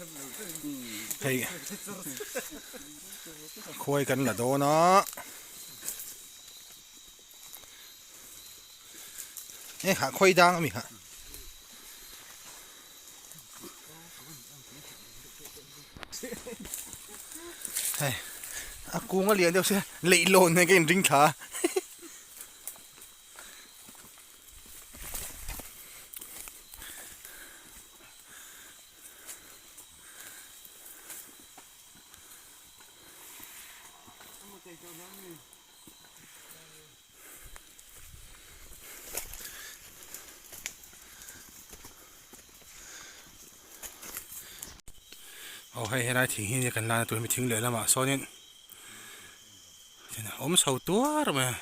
Hei khuai kan la dawn a. E ha khuai dang ami ha. Hei a kung a lian deuh sia leihlawn nen ka inring thla a. Aw hei helai thing hi nia kan lana tur hi thing leh lamah sawnin awm chho tuar mai a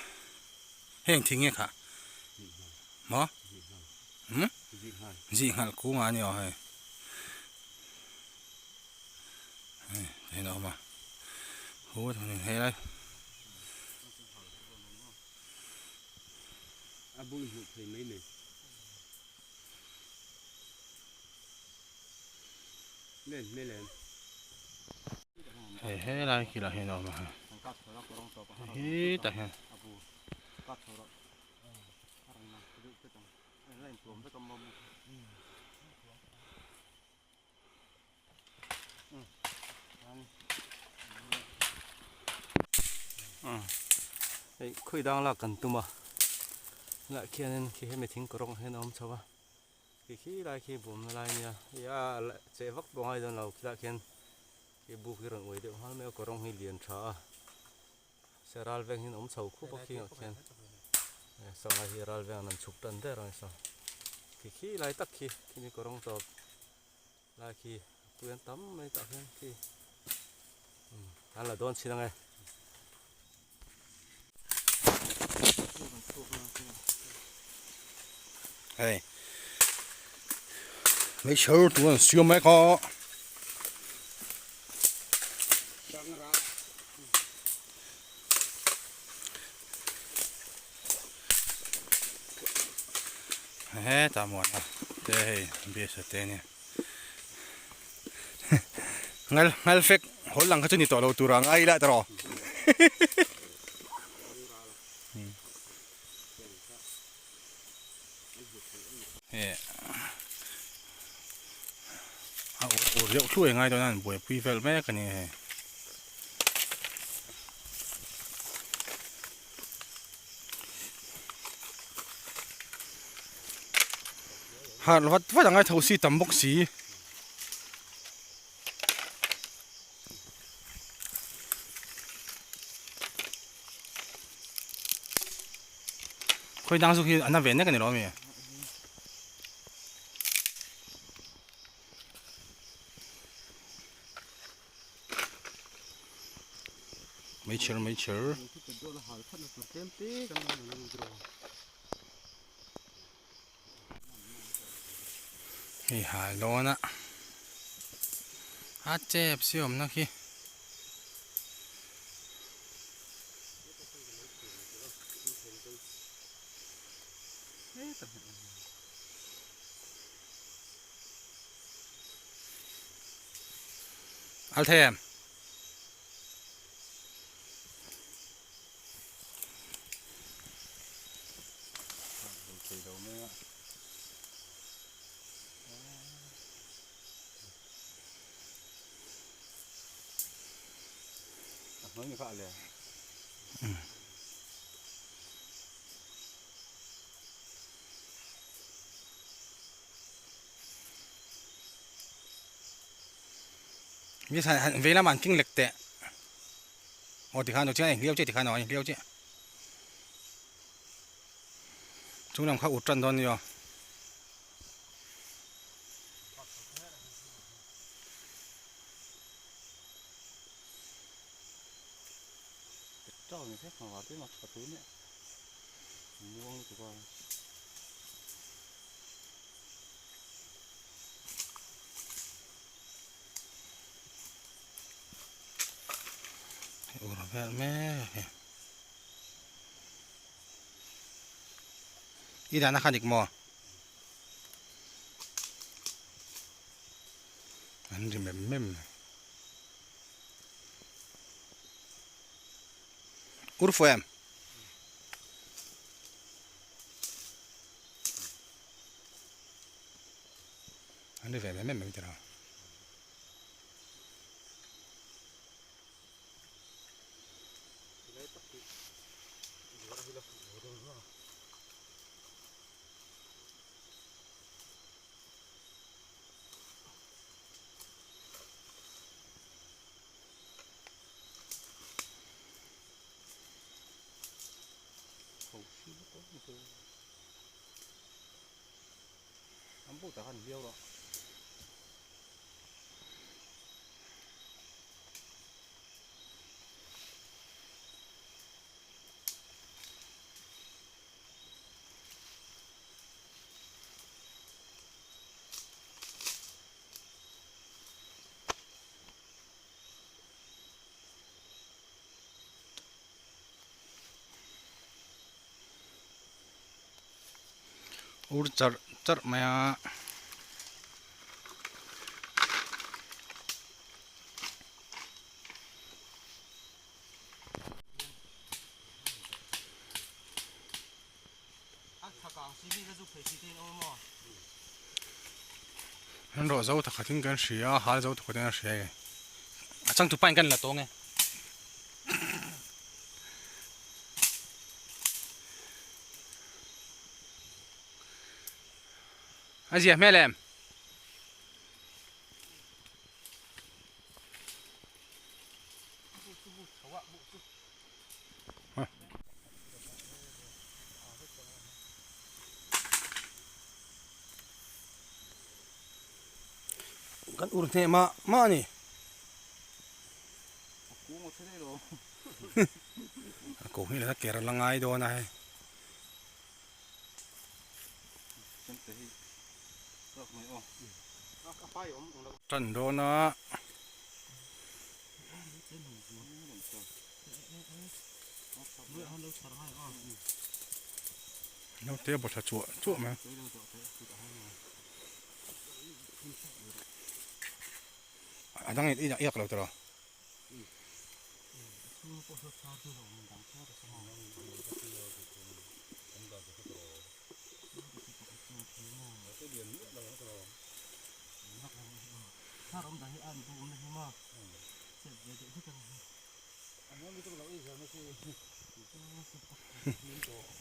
heng thing nge khah maw umm zih nghalh kungah a ni aw hei hei tihian a awm a helai. A bul hmuh thei mai mai. Len hmel em. Hei helai khi lah hian a awm a hei hi tah hian. Hei khawi dang lak kan tum a lah khianin khi hemi thing kawrawng hian a awm chho a khi khi lai khi bawmna lai a nia hei a cheh vak pawh a ngai dawn lo khilaiah khian khi buk hi rawn uai deuh nghal mai a kawrawng hi lian tha a se ral veng hian a awm chho khup a khingah khian sangha hi ral veng an chhuk tan der a ni saw khi khi lai tak khi khimi kawrawng tawp. Lai khi pui an tam mai tah hian khi an la dawn chin ange. Hei mấy chữ tụi nó siêu mấy có hetah muan a te hei bias a te ania ngal ngal fek hawl lang kha chu ni tawh lo tur a ngai ila tawh he a ur ur deuh thluai ngai dawn a an buaipui vel mek a ni hei. Harh vat vat a ngai tho si tam bawk si. Khawi dang chu khi an a ve nek a ni lo ami. Meichher meichher. Hei hal dawn a a chep si awmna khi. Al thei em? Mi han vei lamah an king lek teh aw tikhan aw chiang a inhliau chiah tikhan aw a inhliau chiah chung lam kha ut tan dawn a ni aw. Ur vel mek a i dahna kha dik maw? An ri mem mem mai. Ur fu em? An ri ve mem mem mai tira. Ur charh charh mai a. An rawh zo takhat in kan hria a hal zo takhat in a hria e a changtu pain kan la tawng e. A zia hmel em? Kan ur hneh mah mah a ni. A ko hi la ker la ngai dawn a hei. Tan dawn a. Naute a bawlhla chuah chuah mai a. A dang in iak lo tawh.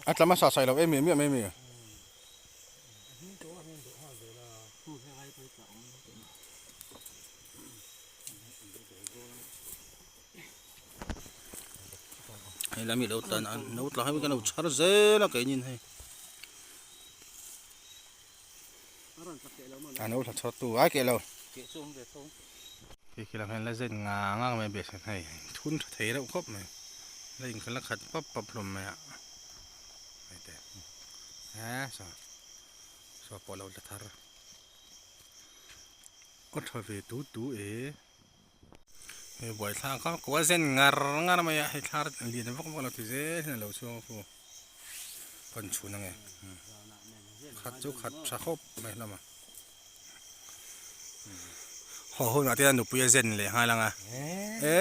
A tla hmasa saih loh em em em em. Hei lami lo tan a no tla hi kan lo chhar zel a keinin hei. A no tla chhar tu ai keh lo. Khi khi lam hian la zen nga nga mai beh sen hei thun tha thei reuh khawp mai la in kha la khat pap pap hlawm mai a hei te he saw saw pawh lo la thar aw tha ve tu tu e hei buaithlak a kua zen ngar ngar mai a hei thlar lian vak vak lo ti zel hian a lo chhuak a khu pan chhun ange khat chu khat tha khawp mai hlawm a. Haw hunah te hian nupui a zen leh nghal ang a. E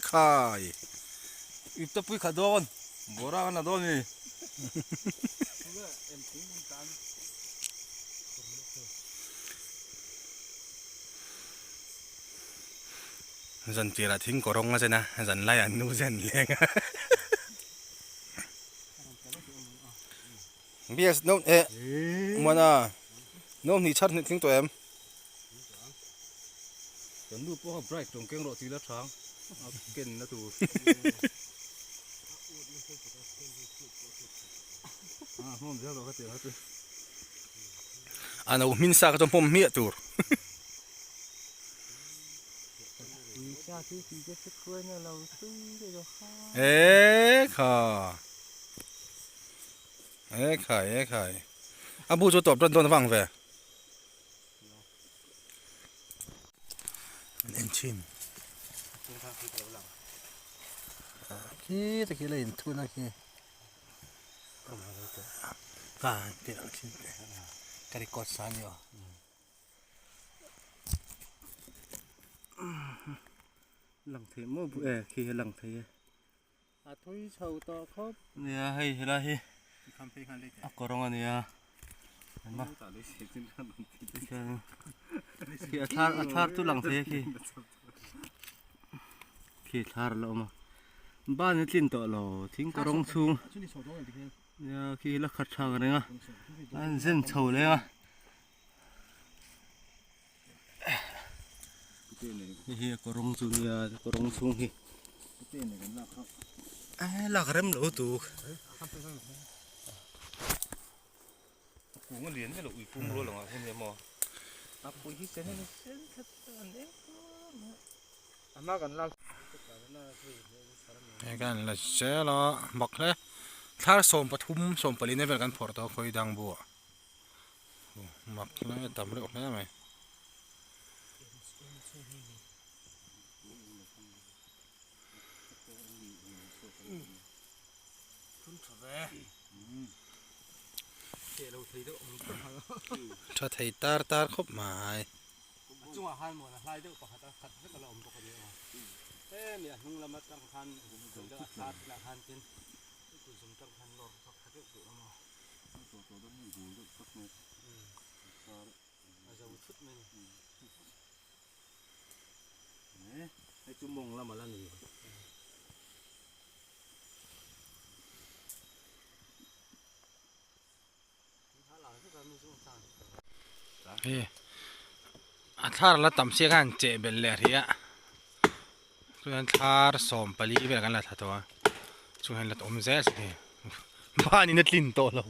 khai! Ip te pui kha dawn, bawra kan la dawn ni. Zan tirah thing kawrawng a zen a, zan laiah nu zen leng a. Bias no eh mana no hnih chhar hnih tling tawh em. Kan nu pawh kha bright tawng keng rawh tih la thang a ken na tur. A hmawm zel rawh ka ti ang chu. A no hmin sa kha chu hmawm hmiah tur. E kha. E khai e khai a bu chu tawp dawn dawn avang ve an en thin khi te khi la in thun a khi ka ti ang thin te ka record sa ni aw. Lang thei maw bu e khi hi lang thei e. A thui chho tawh khawp. Nia hei helai hi a kawrawng a nia. Khi a thlar a thlar chu lang thei e khi. Khi thlar a la awm a. Ban hi tlin tawh lo thing kawrawng chhung. Nia khi la khat tha ang reng a. A inzen chho leng a. Hei hi a kawrawng chu nia kawrawng chhung hi lak rem lo tuk kung a lian vel a ui pum rual angah hian nia maw a pui hi sen a ni sen khat an eng a hma kan lak hei kan la zel a bak hle thlar 13 14 vel kan phawrh tawh a khawi dang buah. Mak hle tam reuh hle mai. Tha thei tar tar khawp mai. Chungah khan mawn a hlai deuh pakhat a khat vek a la awm bawk a ni aw. Hemi a hnung lam atang khan a thar bulah khan tin kut zum tang khan lawr chhuak tha deuh duh a maw. A zo thut mai a ni. Hei chu mawng lam a la ni. Hei a thlar la tam siak a han cheh belh leh hrih a chuan thlar 14 vel kan la thla tawh a chuan la awm zel si hei mahni a tlin tawh lo.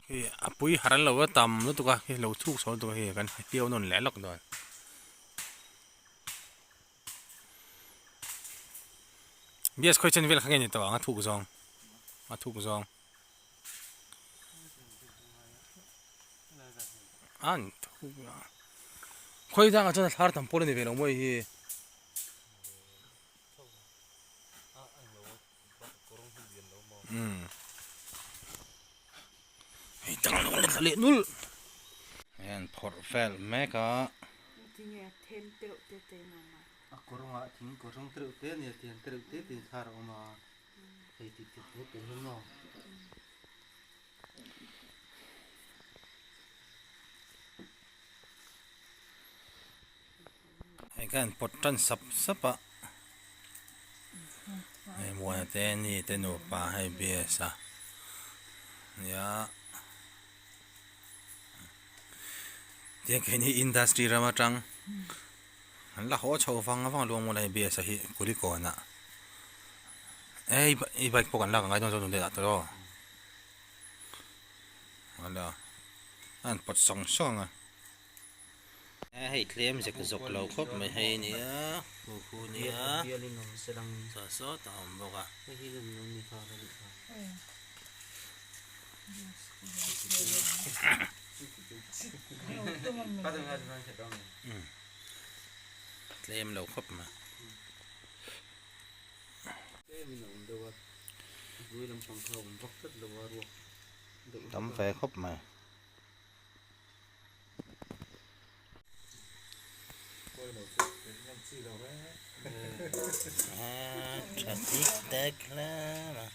Hei a pui har an lo va tam lutuk a hei lo chhuk chho lutuk a hei kan hetiau nawn leh lawk dawn. Bias khawi chen vel kha nge ni tawh ang a thuk zawng a thuk zawng an thuk a khawi dangah chuan a thlar tam pawl a ni ve lo maw hei hi. Hei tang leh nul hei an phawrh vel mek a. A kawrngah thing kawrng tereuh te a nia tiang tereuh te te in thar a awm a hei tih tih te te hi maw. Hei khan pawt tan sap sap a hei muana te ni te nupa hei bs a nia tiang keini industry ram atang an la haw chho vang vang luang maw lai bs a hi kulikawn ah ei i bike pawh kan lak angai dawn zawk dawn teh tawh a an pawt sawng sawng a. Hei tlem zek zawk lo khawp mai hei nia hu hu nia saw sawt a awm bawk a. Tlem lo khawp mai. Tam ve khawp mai. Tha dik tak hle mai.